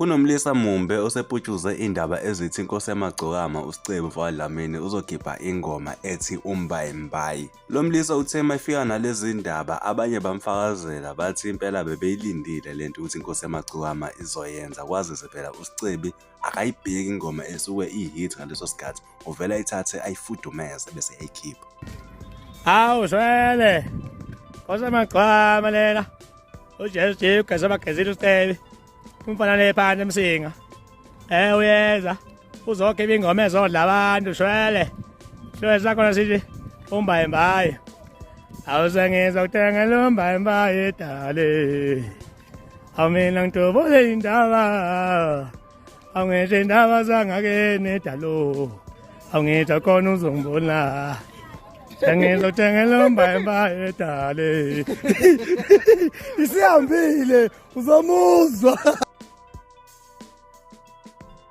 Kunomlisa mumbe oseputshuze indaba ezithi inkosi yamagcokama uScebi mfokaDlamini uzokhipha ingoma ethi Umbayimbayi. Lo mlisa uthe uma efika nalezi ndaba abanye bamfakazela bathi impela bebeyilindile lento ukuthi inkosi yamagcokama izoyenza kwazise phela uScebi akayibheki ingoma esuke iyi-hit ngaleso sikhathi uvele ayithathe ayifudumeze bese eyayikhipha. Hawu shwele. Nkosi yamagcokama lena. UJesu nje ugeze abagezile uScebi. Umfana le phansi emsinga. Eh uyeza. Uzokhipha ingoma ezodla abantu shwele. Shwele sakhona sithi umbayimbayi. Awusengizwa kuthengela umbayimbayi dale. Awumina ngidubule indaba. Awungisho indaba zangakini dalo. Awungitsho khona uzongibona. Sengizothengela umbayimbayi dale. Isihambile uzomuzwa.